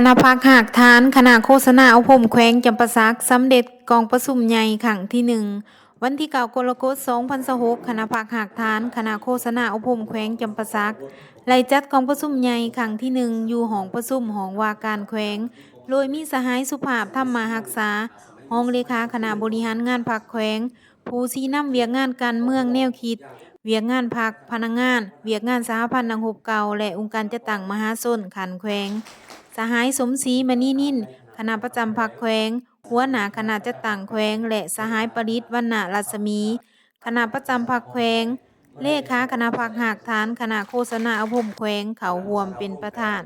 ຄະນະພັກຮາກຖານ ຄະນະໂຄສະນາອົບຮົມແຂວງຈຳປາສັກ ສຳເລັດກອງປະຊຸມໃຫຍ່ຄັ້ງທີໜຶ່ງ ວັນທີເກົ້າ ກໍລະກົດ ສອງພັນຊາວຫົກ ຄະນະພັກຮາກຖານ ຄະນະໂຄສະນາອົບຮົມແຂວງຈຳປາສັກ ໄດ້ຈັດກອງປະຊຸມໃຫຍ່ຄັ້ງທີໜຶ່ງ ຢູ່ຫ້ອງປະຊຸມຫ້ອງວ່າການແຂວງ ໂດຍມີສະຫາຍ ສຸພາບ ທຳມະຮັກສາ ຮອງເລຂາຄະນະບໍລິຫານງານພັກແຂວງ, ຜູ້ຊີ້ນຳວຽກງານການເມືອງແນວຄິດ, ວຽກງານພັກ, ພະນັກງານ, ວຽກງານສະຫະພັນນັກຮົບເກົ່າ ແລະ ອົງການຈັດຕັ້ງມະຫາຊົນຂັ້ນແຂວງ, ສະຫາຍ ສົມສີ ມະນີນິນ ຄະນະປະຈຳພັກແຂວງ, ຫົວໜ້າຄະນະຈັດຕັ້ງແຂວງ ແລະ ສະຫາຍ ປະດິດ ວັນນະລັດສະໝີ ຄະນະປະຈຳພັກແຂວງ, ເລຂາຄະນະພັກຮາກຖານ ຄະນະໂຄສະນາອົບຮົມແຂວງ ເຂົ້າຮ່ວມເປັນປະທານ.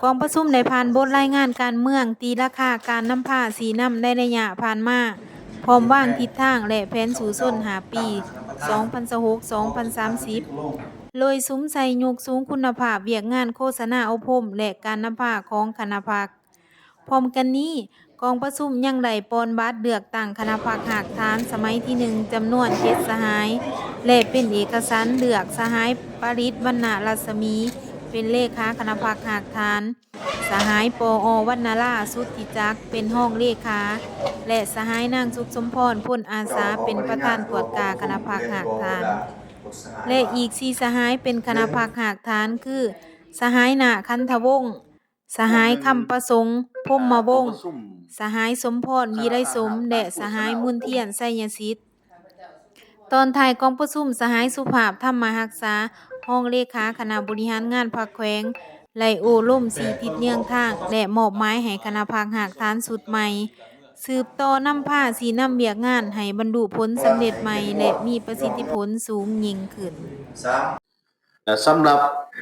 ກອງປະຊຸມໄດ້ຜ່ານບົດລາຍງານການເມືອງ, ຕີລາຄາການນຳພາຊີ້ນຳໃນໄລຍະຜ່ານມາ, ພ້ອມວາງທິດທາງ ແລະ ແຜນສູ້ຊົນຫ້າປີ ສອງພັນຊາວຫົກ ສອງພັນສາມສິບ ໂດຍສຸມໃສ່ຍົກສູງຄຸນນະພາບວຽກງານໂຄສະນາອົບຮົມ ແລະ ການນຳພາຂອງຄະນະພັກ. ພ້ອມກັນນີ້, ກອງປະຊຸມຍັງໄດ້ປ່ອນບັດເລືອກຕັ້ງຄະນະພັກຮາກຖານສະໄໝທີໜຶ່ງ ຈຳນວນເຈັດສະຫາຍ ແລະ ເປັນເອກະສັນເລືອກສະຫາຍ ປະດິດ ວັນນະລັດສະໝີ ເປັນເລຂາຄະນະພັກຮາກຖານ, ສະຫາຍ ປອ ວັນນະລາ ສຸດທິຈັກ ເປັນຮອງເລຂາ ແລະ ສະຫາຍ ນາງ ສຸກສົມພອນ ພົນອາສາ ເປັນປະທານກວດກາຄະນະພັກຮາກຖານ ແລະ ອີກສີ່ສະຫາຍເປັນຄະນະພັກຮາກຖານ ຄື ສະຫາຍ ນາ ຄັນທະວົງ, ສະຫາຍ ຄຳປະສົງ ພົມມະວົງ, ສະຫາຍ ສົມພອນ ວິໄລສົມ ແລະ ສະຫາຍ ມົນທຽນ ໄຊຍະສິດ. ຕອນທ້າຍກອງປະຊຸມ, ສະຫາຍ ສຸພາບ ທຳມະຮັກສາ ຮອງເລຂາຄະນະບໍລິຫານງານພັກແຂວງ ໄດ້ໂອ້ລົມຊີ້ທິດເຍືອງທາງ ແລະ ມອບໝາຍໃຫ້ຄະນະພັກຮາກຖານຊຸດໃໝ່ ສືບຕໍ່ນຳພາຊີ້ນຳວຽກງານໃຫ້ບັນລຸຜົນສຳເລັດໃໝ່ ແລະ ມີປະສິດທິຜົນສູງຍິ່ງຂຶ້ນ. ສາມ ແລະ ສຳລັບ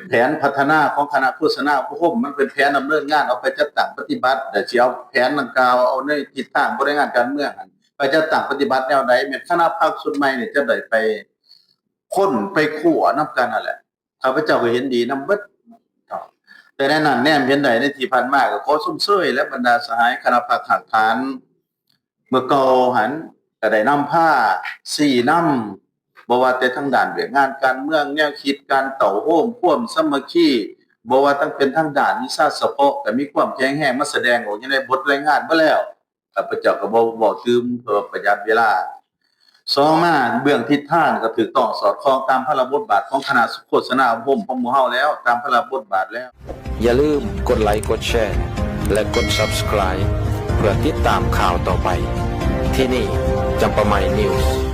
ແຜນພັດທະນາຂອງຄະນະໂຄສະນາອົບຮົມ ມັນເປັນແຜນດຳເນີນງານເອົາໄປຈັດຕັ້ງປະຕິບັດ ແລະ ຊິເອົາແຜນດັ່ງກ່າວ ເອົາໃນທິດທາງບໍລິຫານງານການເມືອງຫັ້ນ ໄປຈັດຕັ້ງປະຕິບັດແນວໃດ ແມ່ນຄະນະພັກຊຸດໃໝ່ນີ້ຈະໄດ້ໄປຄົ້ນໄປຄົ້ວນຳກັນຫັ້ນແຫຼະ. ຂ້າພະເຈົ້າກໍເຫັນດີນຳເບິດ. ແຕ່ໃນນັ້ນແນມເຫັນໄດ້ໃນທີ່ຜ່ານມາ ກໍຂໍຊົມເຊີຍ ແລະ ບັນດາສະຫາຍຄະນະພັກຮາກຖານ ເມື່ອເກົ່າຫັ້ນກໍໄດ້ນຳພາຊີ້ນຳ ບໍ່ວ່າແຕ່ທາງດ້ານວຽກງານການເມືອງ, ແນວຄິດ, ການເຕົ້າໂຮມ, ຄວາມສາມັກຄີ, ບໍ່ວ່າທັງເປັນທາງດ້ານວິຊາສະເພາະ ກໍມີຄວາມແຂງແຮງມາສະແດງອອກຢູ່ໃນບົດລາຍງານໝົດແລ້ວ. ຂ້າພະເຈົ້າກໍບໍ່ເວົ້າຕື່ມ ເພື່ອປະຢັດເວລາ. ສອງມາ, ເບື້ອງທິດທາງກໍຖືກຕ້ອງສອດຄ່ອງຕາມພາລະບົດບາດຂອງຄະນະໂຄສະນາອົບຮົມຂອງໝູ່ເຮົາແລ້ວ, ຕາມພາລະບົດບາດແລ້ວ. ຢ່າລືມກົດໄລ, ກົດແຊ ແລະ ກົດ Subscribe ເພື່ອຕິດຕາມຂ່າວຕໍ່ໄປ. ທີ່ນີ້ ຈຳປາໃໝ່ News.